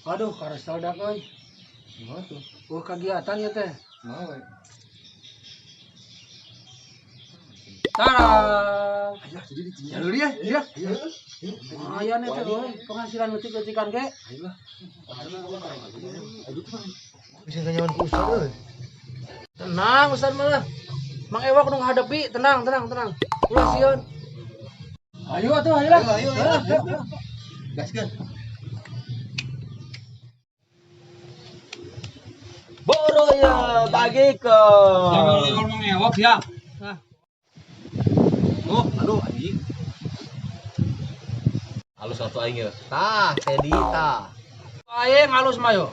Aduh, karesel dak euy. Kumaha tuh? Eueuh kagiatan ieu teh. Kumaha we? Tara. Ayo, jadi jalur ya. Iya. Lumayan eta euy, penghasilan leutik-leutikan ge. Ayo lah. Aduh tuh. Bisa kanyawan ku Ustad euy. Tenang Ustad malah. Mang Ewok nu ngadepi, tenang, tenang, tenang. Ulah sieun. Ayo atuh, ayo lah. Ayo, ayo, ayo. Gaskeun. Boro ya bagikeun. Jangan Mang Ewok ya. Nah. Oh, aduh anjing. Halus atuh aing ye. Tah, Teddy tah. Aing halus mah yo.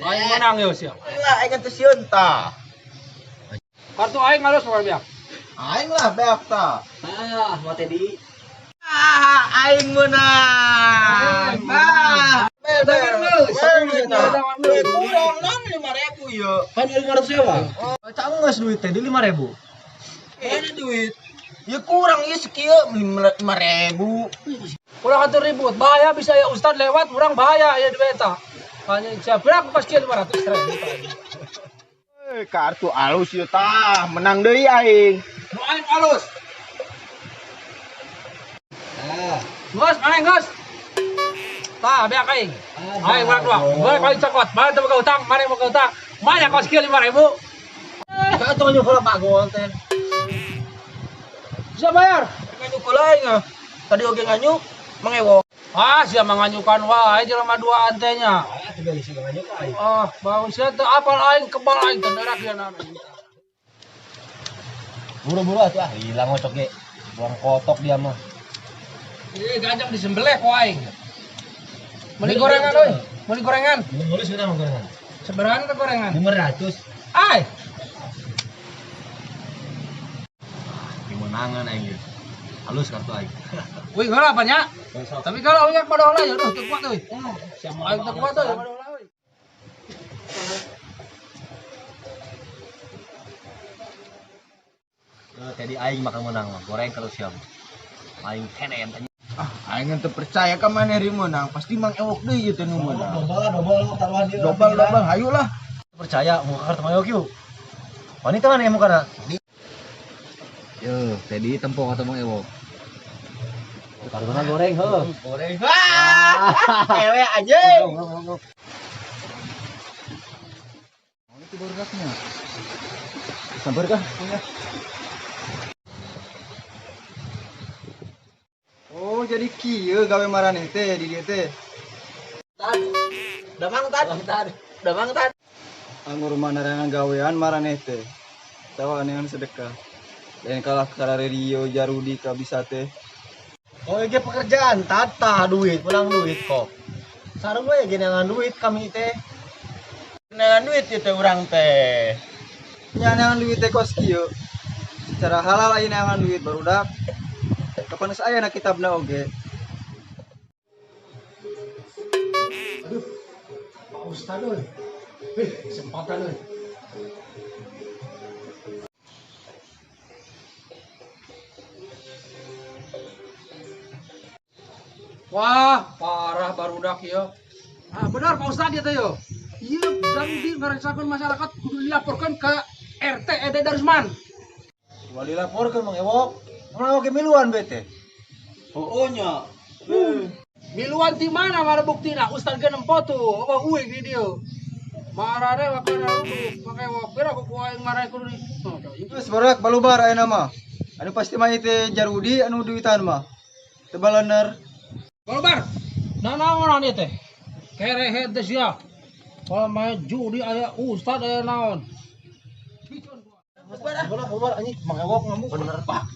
Aing menang yo sia. Lah aing teh sieun tah. Kartu aing halus mah biak. Aing lah beak tah. Tah, mau Teddy. Ah, aing menang. Ah, kurang nang 5.000 ye. Kan 500 sewa. Cang geus duit Teddy 5.000. Ini duit. Ya kurang ieu sekieu 5.000. Ulah atuh ribut, bahaya bisa ya Ustad lewat, urang bahaya ya duit eta. Hanya siapa aku pasti 500 ribu. Kartu alus ieu tah, menang deui aing. Nu aing alus. Ah, Geus, aing geus. Tah, beak aing. Aing urang dua. Bae kali cokot, mana teu boga utang, mana boga utang. Mana kos kieu 5.000. Ka atuh nyukur bagol teh. Bisa bayar. Nganyuk heula aing ah. Tadi oge nganyuk, Mang Ewok. Ah, sia manganyukan wae jelema dua antenya. Ah, teu geus nganyuk aing. Ah, bau sia teu apal aing kebal aing teu nerak dia na. Buru-buru atuh ah, hilang ngocok ge. Buang kotok dia mah. Ih, ganjang disembelih ku aing. Beli gorengan euy, beli gorengan. Nulis kita mau gorengan. Seberapa teh gorengan? 500. Ai, Kemenangan aing ge. Halus kartu aing. wih heula apa nya? Tapi kalau aing pada heula ya, duh teu kuat euy. Aing teu kuat euy, pada heula euy. Tadi aing makan menang mah, goreng kalau siap. Aing kenen anjing. Ah, aing teu percaya ka maneh ri meunang, pasti Mang Ewok deui ieu teh nu meunang. Dobel lah, dobel taruhan dia. Dobel dobel hayu lah. Percaya muka kartu Mang Ewok yuk. Wanita mana yang mukana? Yo, Teddy tempo kata Mang Ewok. Kartuna goreng heuh. Goreng. Wah, ewe anjing. Oh, itu baru rasnya. Sabar kah punya? Oh, jadi kieu gawe maraneh teh di dieu teh. Tan. Damang tan. Damang tan. Anggur manarangan gawean maraneh teh. Tawa anehan sedekah. Lain kalah ka radio Jarudi ka bisa teh. Oh, ini pekerjaan tata duit, menang duit kok. Sareng we geunangan duit kami teh. Neangan duit ieu teh urang teh. Nya neangan duit teh kos kieu. Secara halal aya neangan duit barudak. Kapan geus aya na kitabna oge. Aduh, Pak Ustad euy. Eh, kesempatan euy. Wah, parah barudak ieu. Ah, benar Pak Ustad ieu teh yo. Ieu Jarudi ngaresakeun masyarakat kudu dilaporkan ke RT Ede Darusman. Wali laporkeun Mang Ewok. Mang Ewok ge miluan bete. Oh nya. Miluan ti mana mana buktina? Ustad ge nempo tuh, apa uing di dieu. Marane wakana ruduk, make wak pira ku aing marane kudu di. Oh, ieu. Geus barudak balubar ayeuna mah. Anu pasti mah ieu teh Jarudi anu duitan mah. Teu balener. Balubar. Nah, naon ieu teh? Kerehet teh sia. Kalau main judi aya ustad aya naon. Bola keluar anjing Mang Ewok ngamuk. Bener Pak.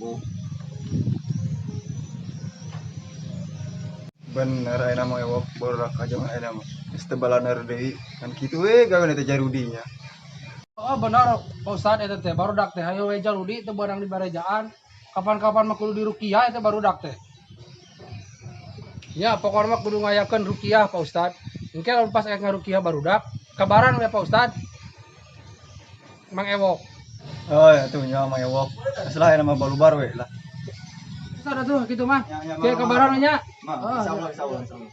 Bener ayeuna mah Ewok barudak aja mah ayeuna mah. Geus teu balener deui. Kan kitu we gawe teh Jarudi nya. Oh benar Pak Ustad eta teh barudak teh hayo we Jarudi teh barang di barejaan. Kapan-kapan mah kudu diruqyah eta barudak teh. Ya pokoknya mah kudu ngayakeun ruqyah Pak Ustad. Engke lamun pas aya ngaruqyah barudak, kabaran we Pak Ustad. Mang Ewok. Oh ya tuh nya Mang Ewok. Geus lah ayeuna mah balubar we lah. Ustad atuh kitu mah. Ya, ya, Ke Mang. kabaran we nya. Mang, Ah, insyaallah insyaallah insyaallah.